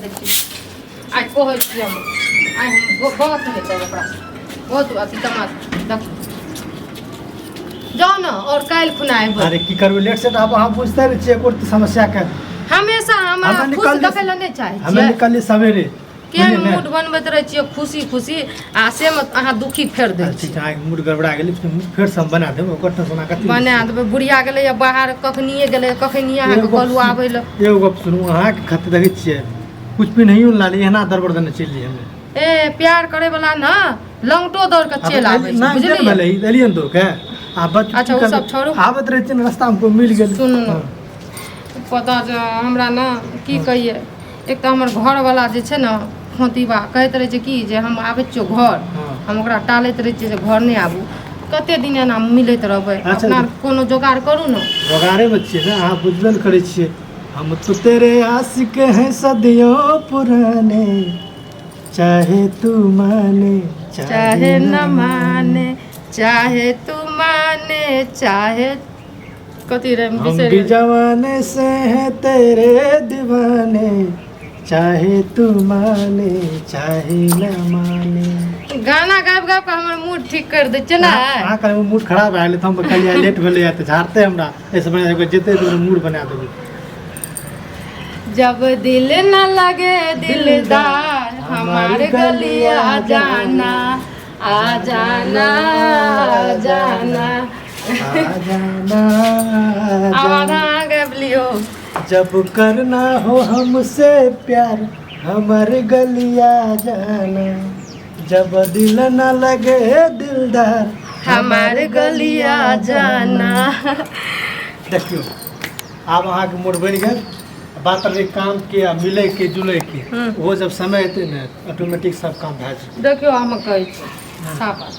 दै छी। आइ कहै छी हम, आइ हम बात नहि करब ओकरा, बहुत अथी तमाश। देखू, जाउ ने, और काल्हि खुना अयबै। अरे की करबै, लेट सेट आब अहाँ बुझते नहि छियै एको समस्या के। हमेशा हमरा हमे खुश निकलली- देखै लए नहि चाहै हमे छियै। निकलली सवेरे। केहन बुझलियै ने? मूड बनबैत रहै छियै खुशी खुशी, आ से मे अहाँ दुखी फेर दै ठीक छियै। छै, अहाँके मूड गड़बड़ा गेलै, फेर फेरसँ हम बना देब, ओकर टेंशन अहाँ कथी लै बना छी? देबै। बुढ़िया गेलैए बाहर, कखनिए गेलै, कखनिए अहाँके एगो गप कहलहुँ आबै लए। एगो गप सुनू, अहाँके खातिर देखै छियै कुछ भी नहियो लाली, एना दरबर देने चलि जइयै हमे। ए, प्यार करे वाला ना लंगटो दौड़ के चलि आबै छै, बुझलियै? भेलै, एलियै ने दौड़ के आ बच अच्छा, ओ सब छोड़ू। आबैत रहै छियै ने रास्तामे कोइ मिल गेल। सुनू ने। हाँ। पता छै हमरा ने की कहियै, एक तऽ हमर घरवला जे छै ने खोतिबा, कहैत रहै छै कि जे हम आबै छियौ घर। हम ओकरा टालैत रहै छियै जे घर नहि आबू, कते दिन एना मिलैत रहबै। अच्छा। अपना कोनो जोगाड़ करू ने। जोगाड़ेमे छियै ने, अहाँ बुझबे ने करै छियै। हम तो तेरे आशिक हैं सदियों पुराने, चाहे तू माने चाहे न माने, चाहे तू माने चाहे कथी रे हम बिसरि भी गेलियै। जमाने से हैं तेरे दीवाने, चाहे तू माने चाहे न माने। गाना गाबि गाबि कऽ हमर मूड ठीक करि दै छै ने। अहाँ कहबै मूड खराब भए गेलै तऽ हम कहलियै लेट भेलैए तऽ झाड़तै हमरा, एहिसँ बढ़िआँ एगो जेतै तऽ मूड बना देबै। जब दिल न लगे दिलदार, हमार गलिया जाना, आ जाना, आ जाना। आ जाना, आ आब जाना। आधा अहाँ गाबि लियौ। जब करना हो हमसे प्यार, हमार गलिया जाना, जब दिल न लगे दिलदार, हमार गलिया जाना। देखियौ, आब अहाँके मूड बनि गेल। बात रहलै कामके आ मिलैके जुलैके, ओहो जब समय एतै ने, ऑटोमेटिक सब काम भए जेतै। देखियौ, हम कहै छी साफ बात,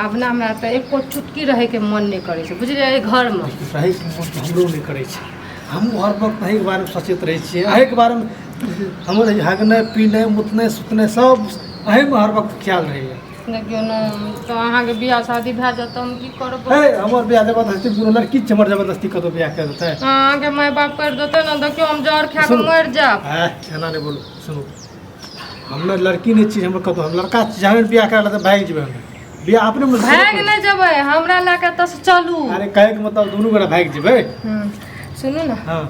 आब ने हमरा तऽ एको चुटकी रहैके मन नहि करै छै, बुझलियै, एहि घरमे। रहैके मन तऽ हमरो नहि करै छै। हमहूँ हर वक्त अहीँके बारेमे सोचैत रहै छियै, अहीँके बारेमे। हमर हगनाइ पीनाइ मुतनाइ सुतनाइ सब अहीँमे हर वक्त ख्याल रहैए। देखियौ ने, तऽ अहाँके बियाह शादी भए जायत तऽ हम की करबै? हे, हमर बियाह जबरदस्ती? कोनो लड़की छै हमर जबरदस्ती कतहु बियाह कर देतै? अहाँके माय बाप करि देतै ने। देखियौ, हम जहर खा कऽ सुनू। मरि जायब। है, एना नहि बोलू। सुनू, हम ने लड़की नहि छी, हमर कतहु, हम लड़का छी। जहन बियाह करा लेतै भागि जेबै हम। बियाह अपने मोन से भागि नहि जेबै, हमरा लए कऽ एतऽसँ चलू। अरे, कहैके मतलब दुनू गोटा भागि जेबै। सुनू ने। हँ।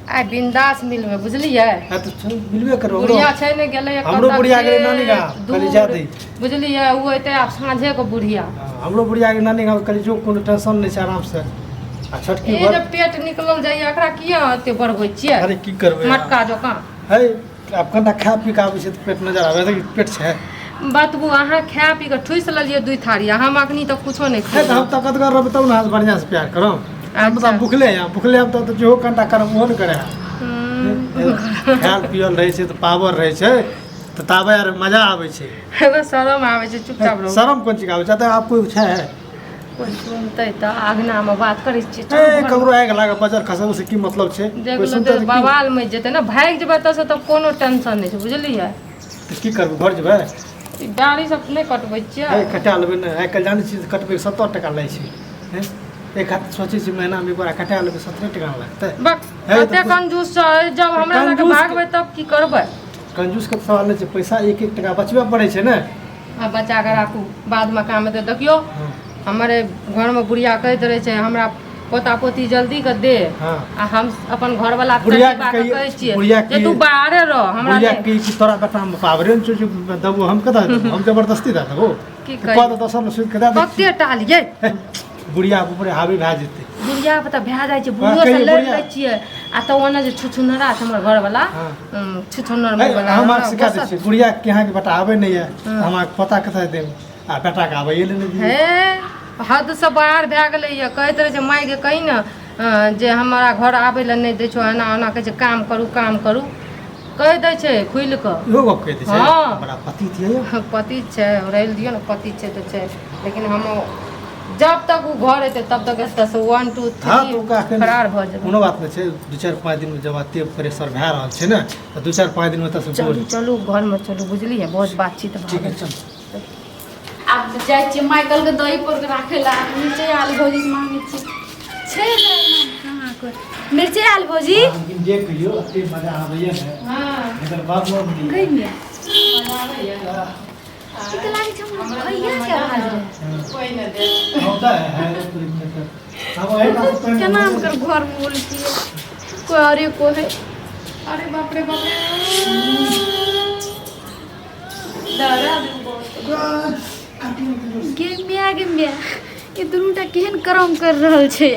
आइ बिंदास मिलबै, बुझलियै? हँ तऽ चल, मिलबे करबै। बुढ़िया छै ने गेलै हमरो बुढ़िया गेलै नानी गाम, कहली जा दी। बुझलियै, ओ एतै आब साँझे के बुढ़िया। हँ, हमरो बुढ़िया के नानी गाम, कहली जो, कोनो टेंशन नहि छै, आरामसँ। आ छोटकी ई बड़ जे पेट निकलल जाइए, एकरा किया एते बढ़बै छियै? अरे, की करबै? मटका जकाँ। है, आब कनिटा खा पी कऽ आबै छै तऽ पेट नजर आबै छै, पेट छै। बतबू, अहाँ खा पी कऽ ठुसि लेलियै दुइ थारी, आ हम अखनी तक कुछो नहि है तऽ हम खेलियै। ताकतगर रहबै तब ने अहाँसँ बढ़िआँसँ प्यार करब। अच्छा। मतलब भुखले हैं, भुखले हम तऽ जेहो कनिटा करब ओहो नहि करै है। खायल पियल रहै छै तऽ पावर रहै छै, तऽ ताबे आर मजा आबै छै। हमरा शरम आबै छै, चुपचाप रहू। शरम कोन चीज आबै छै? तऽ आब कोइ छै? कोइ सुनतै तऽ। अङ्गनामे बात करै छियै, चलू ए घरमे। ककरो आगि लागल बजर खसब से की मतलब छै? देख कोइ लो सुनतै तऽ तऽ की? बवाल मचि जेतै ने। भागि जेबै एतऽसँ तऽ कोनो टेंशन नहि छै, बुझलियै? तऽ की करबै, घर जेबै? ई दाढ़ी सब नहि कटबै छियै? हे, कटा लेबै ने। आइ काल्हि जानै छियै, कटबै 70 टका लै छै। हैं, एहि खातिर सोचै छी महीनामे एक बार कटा लेबै, 70 टका ने लगतै। बक। हे, तऽ कते कंजूस छै। जब हमरा लग कंजूस भागबै तब की करबै? कंजूसके तऽ सवाल नहि छै, पैसा एक एक टका बचबे पड़ै छै ने। आ बचा कऽ राखू, बादमे काम हेतै। देखियौ, हमरे घरमे बुढ़िया कहैत रहै छै, हमरा पोता पोती जल्दी के दे। आ हम अपन घरवला के बुढ़िया के चचीबा के कहै छियै बुढ़िया जे के तू बाहरे रह, हमरा बुढ़िया नहि की कि तोरा बेटामे पावरे ने छौ जे देबो। हम कतऽ देबो? हम जबरदस्ती दए देबो? की तऽ कह कहियै? दे दोसर ने सुति कऽ दए दै। कते टालियै? हे, बुढ़िया ऊपर हावी भए जेतै। बुढ़िया पर तऽ भए जाइ छै, बुढ़ियो से कहियौ लड़ि बुढ़िया। लै छियै। आ तऽ ओना जे छुछुनरा छै हमर घरवला, छुछुनर हे, मुँहवला, हम हमरा अहाँके सिखा दै गुस्सा- छियै। बुढ़िया के अहाँके बेटा आबै नहि यऽ, तऽ हम अहाँके पता कतऽ देब? आ बेटाके आबैए लए नहि दियै। हे, हदसँ बाहर भए गेलैए। कहैत रहै छै, मायके कही ने जे हमरा घर आबै लए नहि दै छौ, एना ओना कहै छै, काम करू काम करू कहि दै छै खुलि कऽ। इहो गप कहि दै छै? हँ। बड़ा पति थियै। पति छै, रहि दियौ ने, पति छै तऽ छै, लेकिन हम जब तक ओ घर एतै तब तक एतऽसँ 1 2 हँ, 3 तऽ ओकरा एखन फरार भऽ जेबै। कोनो बात नहि छै। 2-4-5 दिनमे जब एते प्रेशर भए रहल छै ने, तऽ 2-4-5 दिनमे तऽ चलू, चलू, घरमे चलू, बुझलियै, बहुत बातचीत भऽ ठीक है। गेल। चल। आब जाइ छियै, माइकल के दही पर के राखै ला मिरचाइ आलू भौजी से मांगै छियै। छै कहाँ कोइ मिरचाइ आलू भौजी? जे कहियो एते मजा आबैया ने। हाँ। एकर बात मोन नहीं। गई मिया। मजा आबैया। ई तऽ लागै छै हमर भैया के आवाज रहै। कोई नहि दे। होता है है तो इतने तक हम एहि ठाम से केना हम कर घर में बोलतियै कोई अरे को है। अरे बाप रे बाप रे, डरा दू बहुत। गे मिया, गे मिया, ई दुनूटा केहन करम कर रहल छै।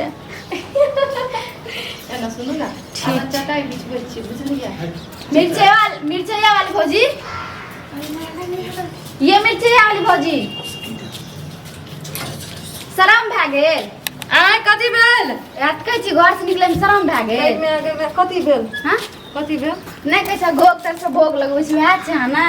एना सुनू ने, ठीक चटाई बिछबै छी, बुझलियै? मिर्चैया वाली, मिर्चैया वाली भौजी, ये मिर्चैया वाली भौजी, शरम भए गेल? आय, कथी भेल? अटकै छी, घर से निकलै में शरम भए गेल? एहिमे आगे मे कथी भेल? हाँ? कथी भेल? नहि कहै छै घोग तर से भोग लगबै छै, वएह छै ने।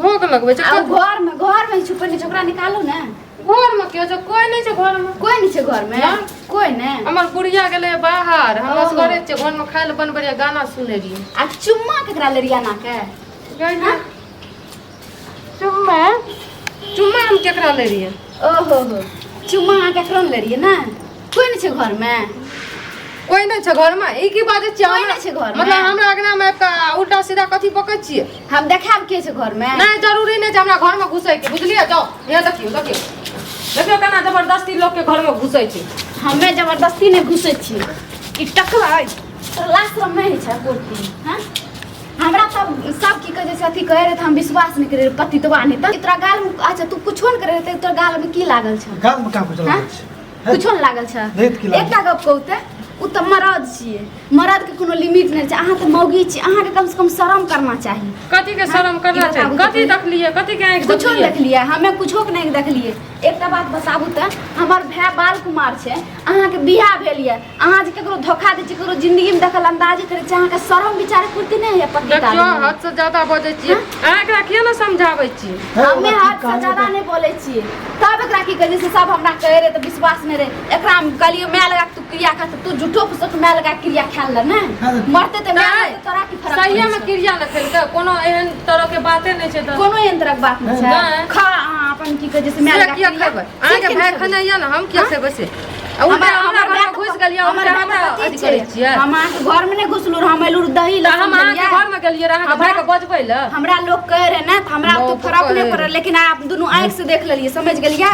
भोग लगबै छै? आ घर में, घर में छुपल छै, ओकरा निकालू ने। घर में केओ छै? कोई नहि छै घर में। कोई नहि छै घर में? नहि। कोई नहि? हमर बुढ़िया गेलै बाहर, हम ओ। असगरे छियै घर में, खाय लए बनबै रहियै, गाना सुनै रहियै। आ चुम्मा केकरा ले रिया ना के? गै ने। चुम्मा, चुम्मा हम केकरा लै रहियै? ओहो हो, चुम्मा अहाँ केकरो ने ले रहियै ने? कोई नहि छै घर में? कोई नहि छै घर में। ई की बाजै छियै? कोई नहि छै घर में? मतलब हमरा अंगना में आबि कऽ उल्टा सीधा कथी बकै छियै? हम देखायब के छै घर में। नहि, जरूरी नहि छै हमरा घर में घुसै के, बुझलियै? जाउ, यहाँ देखियौ, देखियौ, देखियौ केना जबरदस्ती लोक के घर में घुसै छै। हमे जबरदस्ती नहि घुसै छियै। ई टकला अइ, तोरा लाज शरम नहि होइ छै कुर्ती? हाँ, हमरा तब सब की कहै छै, अथी कहै रहै तऽ हम विश्वास नहि करै रहै। पतितवा नहि तऽ तोरा गाल में, अच्छा तू कुछो नहि करै रहै तऽ तोरा गाल में की लागल छौ? गाल में कहाँ कुछ हाँ? लागल छै? कुछो नहि लागल छै? नहीं तऽ की लागल? एकटा गप कहू तऽ, ओ तऽ मरद छियै, मरद के कोनो लिमिट नहि छै। अहाँ तऽ मौगी छी, अहाँके कम से कम शरम करना चाही। कथी के शरम करना ई छै? बताबू तऽ कथी पहिले। देखलियै? कथी के आँखि कुछो नहि देखलियै? देखलियै, हमे कुछो के नहि देखलियै। एकटा बात बताबू तऽ, हमर भाय बाल कुमार छै, अहाँके बियाह भेल यऽ, अहाँ जे केकरो धोखा दै छियै, केकरो जिंदगी में दखल अंदाजी करै छियै, अहाँके शरम विचारे पूर्ति नहि होइए? पति देखियौ, हद से ज्यादा बजै छियै अहाँ। एकरा किया ने समझाबै छी? हमे हद से ज्यादा नहि बोलै छियै। तब एकरा की कहै छै, सब हमरा कहै रहै तऽ विश्वास नहि रहै एकरा। हम कहलियै माय लगा के तू क्रिया खा, तऽ तू झूठो फूसो के माय लगा के क्रिया खा ले ने। मरते तऽ माय नहि। मरतै, तोरा की फरक सहिए पड़ै में छौ? क्रिया ने खेलकै, कोनो एहन तरह के बाते नहि छै तऽ। कोनो एहन तरहक बात नहि छै। नहि। खा अहाँ अपन की कहै छै से माय से लगा किया क्रिया। खेबै? से अहाँके किया भाय खेबै? खेने यऽ ने, हम किया खेबै से? आ उल्टा हमरा हमर घरमे भाय घुसि गेलियै, हमर उल्टा भाय हमरा तऽ पति अथी करै छै। छियै। हम अहाँके घरमे नहि घुसलहुँ रहए, हम एलहुँ रहए दही तऽ लऽ, हम अहाँके समझलियै? घरमे गेलियै रहए अहाँके भायके बजबै लए? हमरा लोक कहै रहै ने तऽ हमरा ओते लोक फरक नहि कहै। पड़ल, लेकिन आब दुनू आँखि से देख लेलियै, समझ गेलियै?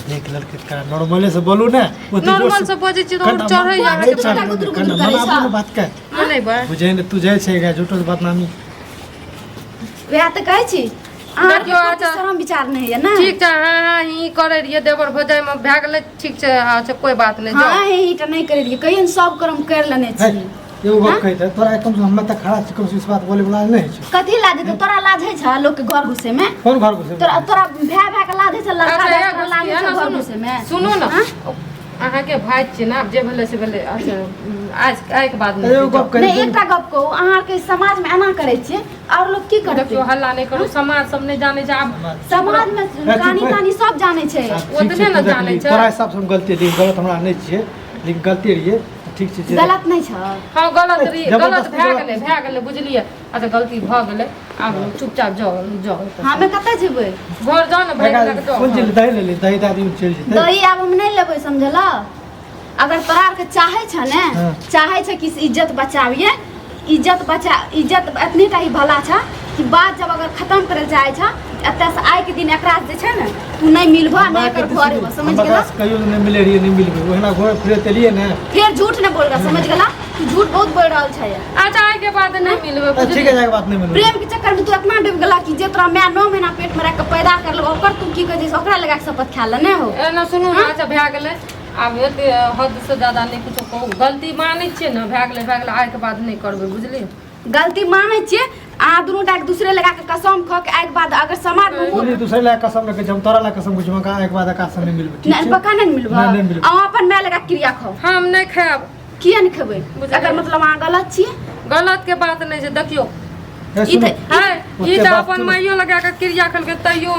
देख लड़के का नॉर्मले से बोलू ने, ओते जोर नॉर्मल से बजै छियै तऽ और चढ़ैया अहाँके। नहीं चढ़ गुदुर गुदुर कना करै मनाबू छौ। ने बात के। मनेबै। बुझै ने तू जाइ छै झूठो से बदनामी। वएह तऽ कहै छी अहाँके देखियौ, ओते अच्छा। शरम विचार नहि होइए ने? ठीक छै, हाँ हाँ ही करै रहियै देवर भौजाइमे, भए गेलै, ठीक छै, अच्छा कोइ बात नहि, जाउ। हाँ, हे टा नहि करै रहियै, कहियो ने सब कर्म करि लेने है छी। एगो गप कहै छै तोरा, कम से कम हमे तऽ खड़ा छी, कम से इस बात बोले वाला नहि छै। कथी लाज हेतै तोरा? लाज होइ छै लोकके घर घुसैमे? कोन घर घुसे? तोरा तोरा भाय भाय के लाज होइ छै? लड़का अच्छा, भाय एगो तोरा लाज होइ एना छै घर सुनू, घुसैमे? सुनू ने। हाँ? अहाँके भाय छियै ने, आब जे भेलै से भेलै। अच्छा, आज आइके बाद नहि। एगो गप कहै नहि, एकटा गप कहू, अहाँके समाजमे एना करै छियै आओर लोक की करतै? देखियौ, हल्ला नहि करू, समाज सब नहि जानै छै आब। समाजमे चुप कानी है। तानी सब जानै छै। ठीक ओतने छै, ने तू जानै देखली, छै। तोरा हिसाब से हम गलती रहियै, गलत हमरा नहि छियै, लेकिन गलती रहियै तऽ ठीक छै जे गलत नहि छै। हँ, गलत रहियै, गलत जबरदस्ती भए गलत। गेलै, भए गेलै, बुझलियै? अच्छा, गलती भऽ गेलै, आब चुपचाप जाउ, जाउ। हमे कतऽ जेबै? घर जाउ ने, भाय लग जाउ। कोन चीज दही ले ले, दही दए दियौ, चलि जेतै। दही आब हम नहि लेबै, समझल? अगर तोरा आरके चाहै छ ने, चाहै छ कि इज्जत बचाबिए, इज्जत बचा, इज्जत एतनी टा ही भला छ कि बात जब अगर खत्म करे चाहै छ एतऽ से, आइ के दिन एकरा जे छै ने तू नहि मिलबह, नहि एकर घर एबह, समझ हम गेला? बकरा से कहियो नहि मिले रहियै, नहि मिलबै, ओहिना घुरै फिरै एलियै ने। फेर झूठ नहि बोल रहा, समझ गेला? तू झूठ बहुत बोल रहल छै। अच्छा, आइके बाद नहि मिलबै। तऽ ठीक बुझलियै? है, जाके बात नहि मिलबै। प्रेम के चक्कर में तू इतना डूब गेला कि जे तोरा माय 9 महीना पेट में रख के पैदा करलक, ओकर तू की कहै छै, ओकरा लगा के शपथ खा ले ने हो। एना सुनू ने, अच्छा भए गेलै, आब एते हद से ज्यादा नहि कुछो कहू। गलती मानै छियै ने? भए गेलै, भए गेलै, आइके बाद नहि करबै, बुझलियै? गलती मानै छियै, अहाँ दुनू टा एक दूसरे लगा के कसम खा के आइके बाद अगर समाज में मुँह बोली दूसरे ला कसम रखे, हम तोरा ला कसम कुछ मका एक बाद आकाश से नहीं मिलबै, ठीक नहि छै? पक्का नहि मिलबै? नहि, नहि मिलबै। अहाँ अपन माय लगा के क्रिया खाउ। हम नहि खायब। किया नहि खेबै? बुझलियै। एकर मतलब अहाँ गलत छियै। गलत के बात नहि छै, देखियौ। हे, ई सुनू, तऽ है ई ओते तऽ बात अपन सुनू। माइयो लगा के क्रिया खेलकै तैयो।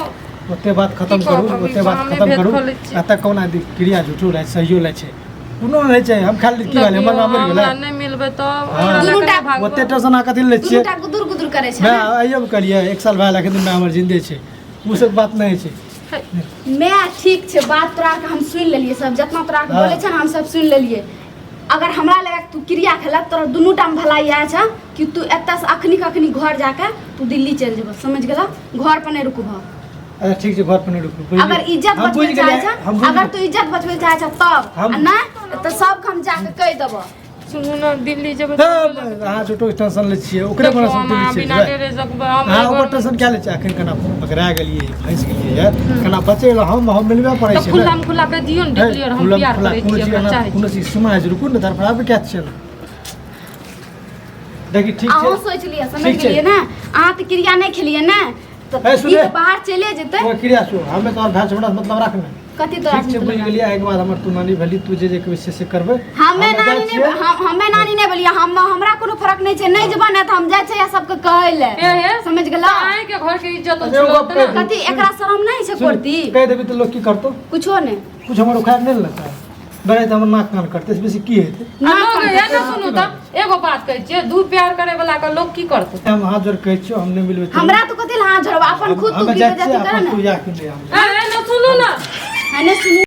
ओते बात खत्म की करू। कहब, अभी ओते बात हमे खत्म भेद करू। खोलै छियै। एतऽ कोन आदमी क्रिया झूठो लै छै, सहियो लै छै, कोनो नहि छै। हम खाली की भेलै, हमर देखियौ, माँ मरि हमरा गेलै। नहि मिलबै तब हाँ। हमरा दुनू लऽ के टा नहि भागबै। ओते टेंशन अहाँ कथी लै दुनू छियै? टा गुदुर गुदुर करै छै मैं ने। आइयो कहलियै, एक साल भए गेल, एखन हमर जिन्दे छै, ओ सब बात नहि छै। मैं ठीक छै, बात तोरा के हम सुनि लेलियै सब, जितना तोरा के हाँ। बोले छै ने हम सब सुनि लेलियै। अगर हमरा लगा तू क्रिया खेला तोरा दुनू टाइम भलाई इएह छ कि तू एतऽ से अखनी के अखनी घर जाके तू दिल्ली चलि जेबह, समझ गेलह? घर पर नहि रुकबह। अच्छा ठीक छै, घर पर नहि रुकबै। अगर इज्जत हम बचबै बुझि चाहै गेलियै, छ, हम बुझि अगर तू इज्जत बचबै चाहै छ तब, हम- आ नहि तऽ सबके हम जाके कहि देबह। सुनू ने, दिल्ली जेबै तब अहाँ झूठो के टेंशन लै छियै, ओकरे देखियौ, बड़ा हम लै अहाँ छियै। बिना डरे सकबै हम अहाँ एगो- ओकर टेंशन क्या लै छियै? अखन केना पकड़ा गेलियै, फँसि गेलियै यार, केना बचै लए हम मिलबे पड़ै तऽ छै ने। खुल्लामे खुल्ला कहि दियौ ने, डिक्लेयर हम खुल्लम प्यार खुल्ला करै कोनो छियै, चीज ओकरा एना चाहै कोनो छियै। चीज सीमा होइ छै, रुकू ने, धड़फड़ाबै किया छियै? देखी ठीक छै। अहूँ सोचि लिअ, समझ ठीक छै। गेलियै ने? अहाँ तऽ क्रिया नहि खेलियै ने, तऽ ए, ई सुने। तऽ बाहर चले जेतै। तोरा क्रिया छौ, हमे तोहर भाय छौ, हमरा से मतलब राख ने। कथी तोरा ठीक छै, बुझि गेलियै। एहिके बाद हमर तू नानी भेली, तू जे जे कहबै से से करबै। हमे हम जाइ नानी नहि छियै। हमे नानी नहि बोलिए, हम हमरा कोनो फर्क नहि छै। नहि जेबा ने तऽ हम जाइ छियै सबके कहै लए। ए हे, समझ गेला? अहाँके घर के इज्जत अच्छा, एगो गप उछलत ने। कहि कथी एकरा शरम नहि छै सुन, कोरती? कहि देबी तऽ लोक की करतौ? कुछो नहि। कुछ हमर उखाड़ नहि लेतै, बड़े तऽ हमर नाक कान करतै, से बेसी की हेतै? आ लोग हे ने, सुनू तऽ एगो बात कहै छियै, दू प्यार करे वाला के लोग की करतै? हम हाथ जोड़ कहै छियौ, हम नहि मिलबै। हमरा तो कथी हाथ जोड़बा? अपन खुद तू हमे की जाइ छियै, बेइज्जती कर अपन ने। तू जा कि नहि हम ए, ने सुनू ने। है ने, सुनू।